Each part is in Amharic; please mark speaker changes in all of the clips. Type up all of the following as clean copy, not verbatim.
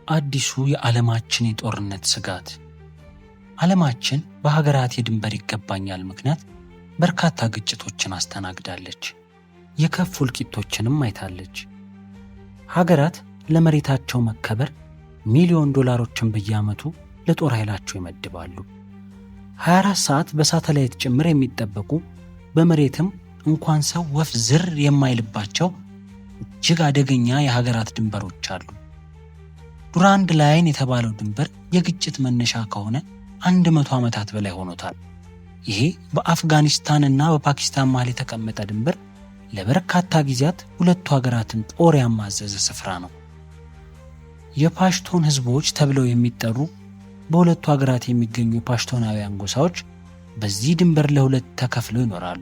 Speaker 1: አዲሱ የዓለማችን የጦርነት ስጋት። ዓለማችን በሀገራት የድንበር ይገባኛል ምክንያት በርካታ ግጭቶችን አስተናግዳለች። የከፉ እልቂቶችንም አይታለች። ሀገራት ለመሬታቸው መከበር ሚሊዮን ዶላሮችን በየዓመቱ ለጦር ኃይላቸው ይመድባሉ። 24 ሰዓት በሳተላይት ጭምር የሚጠበቁ፣ በመሬትም እንኳን ሰው ወፍ ዝር የማይልባቸው እጅግ አደገኛ የሀገራት ድንበሮች አሉ። ዱራንድ ላይን የተባለው ድንበር የግጭት መነሻ ከሆነ 100 ዓመታት በላይ ሆኖታል። ይሄ በአፍጋኒስታን እና በፓኪስታን መሃል የተቀመጠ ድንበር ለበርካታ ጊዜያት ሁለቱ ሀገራትን ጦር ያማዘዘ ስፍራ ነው። የፓሽቶን ህዝቦች ተብለው የሚጠሩ በሁለቱ ሀገራት የሚገኙ የፓሽቶናውያን ጎሳዎች በዚህ ድንበር ለሁለት ተከፍለው ይኖራሉ።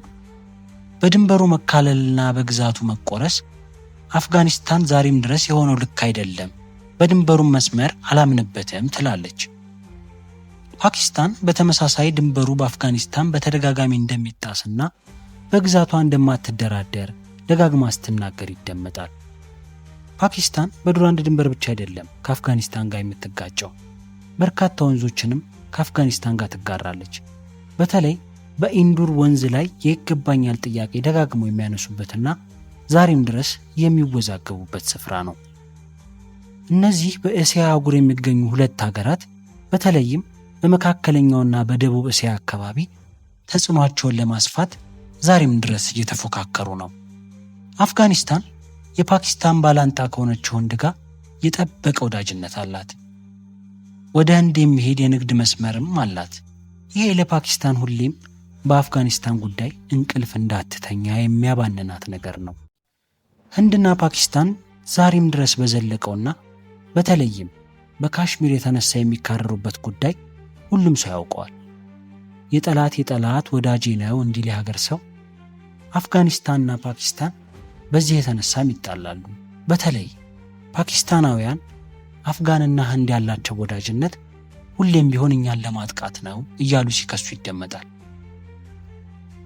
Speaker 1: በድንበሩ መካለልና በግዛቱ መቆረስ አፍጋኒስታን ዛሬም ድረስ የሆነው ልክ አይደለም፣ በድንበሩም መስመር አላምንበትም ትላለች። ፓኪስታን በተመሳሳይ ድንበሩ በአፍጋኒስታን በተደጋጋሚ እንደሚጣስና በግዛቷ እንደማትደራደር ደጋግማ ስትናገር ይደመጣል። ፓኪስታን በዱራንድ ድንበር ብቻ አይደለም ከአፍጋኒስታን ጋር የምትጋጨው፣ በርካታ ወንዞችንም ከአፍጋኒስታን ጋር ትጋራለች። በተለይ በኢንዱር ወንዝ ላይ የይገባኛል ጥያቄ ደጋግሞ የሚያነሱበትና ዛሬም ድረስ የሚወዛገቡበት ስፍራ ነው። እነዚህ በእስያ አህጉር የሚገኙ ሁለት ሀገራት በተለይም በመካከለኛውና በደቡብ እስያ አካባቢ ተጽዕኗቸውን ለማስፋት ዛሬም ድረስ እየተፎካከሩ ነው። አፍጋኒስታን የፓኪስታን ባላንጣ ከሆነችው ህንድ ጋር የጠበቀ ወዳጅነት አላት። ወደ ህንድ የሚሄድ የንግድ መስመርም አላት። ይሄ ለፓኪስታን ሁሌም በአፍጋኒስታን ጉዳይ እንቅልፍ እንዳትተኛ የሚያባንናት ነገር ነው። ህንድና ፓኪስታን ዛሬም ድረስ በዘለቀውና በተለይም በካሽሚር የተነሳ የሚካረሩበት ጉዳይ ሁሉም ሰው ያውቀዋል። የጠላት የጠላት ወዳጄ ነው እንዲል የሀገር ሰው፣ አፍጋኒስታንና ፓኪስታን በዚህ የተነሳም ይጣላሉ። በተለይ ፓኪስታናውያን አፍጋንና ህንድ ያላቸው ወዳጅነት ሁሌም ቢሆን እኛን ለማጥቃት ነው እያሉ ሲከሱ ይደመጣል።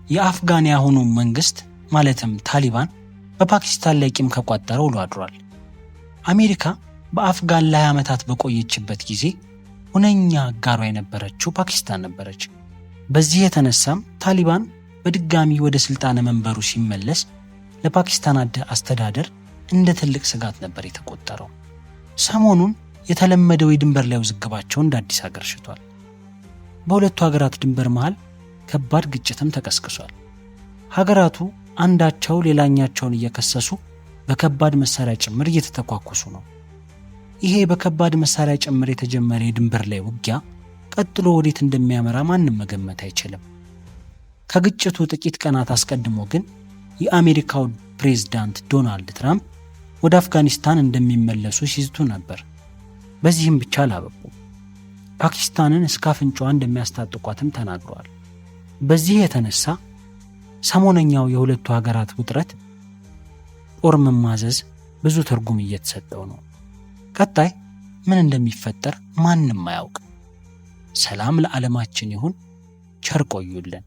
Speaker 1: የአፍጋን የአሁኑ መንግስት ማለትም ታሊባን በፓኪስታን ላይ ቂም ከቋጠረ ውሎ አድሯል። አሜሪካ በአፍጋን ላይ ዓመታት በቆየችበት ጊዜ ሁነኛ አጋሯ የነበረችው ፓኪስታን ነበረች። በዚህ የተነሳም ታሊባን በድጋሚ ወደ ስልጣነ መንበሩ ሲመለስ ለፓኪስታን አስተዳደር እንደ ትልቅ ስጋት ነበር የተቆጠረው። ሰሞኑን የተለመደው የድንበር ላይ ውዝግባቸው እንደ አዲስ አገርሽቷል። በሁለቱ ሀገራት ድንበር መሃል ከባድ ግጭትም ተቀስቅሷል። ሀገራቱ አንዳቸው ሌላኛቸውን እየከሰሱ በከባድ መሳሪያ ጭምር እየተተኳኮሱ ነው። ይሄ በከባድ መሳሪያ ጭምር የተጀመረ የድንበር ላይ ውጊያ ቀጥሎ ወዴት እንደሚያመራ ማንም መገመት አይችልም። ከግጭቱ ጥቂት ቀናት አስቀድሞ ግን የአሜሪካው ፕሬዝዳንት ዶናልድ ትራምፕ ወደ አፍጋኒስታን እንደሚመለሱ ሲዝቱ ነበር። በዚህም ብቻ አላበቁም። ፓኪስታንን እስከ አፍንጫዋ እንደሚያስታጥቋትም ተናግረዋል። በዚህ የተነሳ ሰሞነኛው የሁለቱ ሀገራት ውጥረት ጦር መማዘዝ ብዙ ትርጉም እየተሰጠው ነው። ቀጣይ ምን እንደሚፈጠር ማንም አያውቅም። ሰላም ለዓለማችን ይሁን። ቸር ቆዩልን።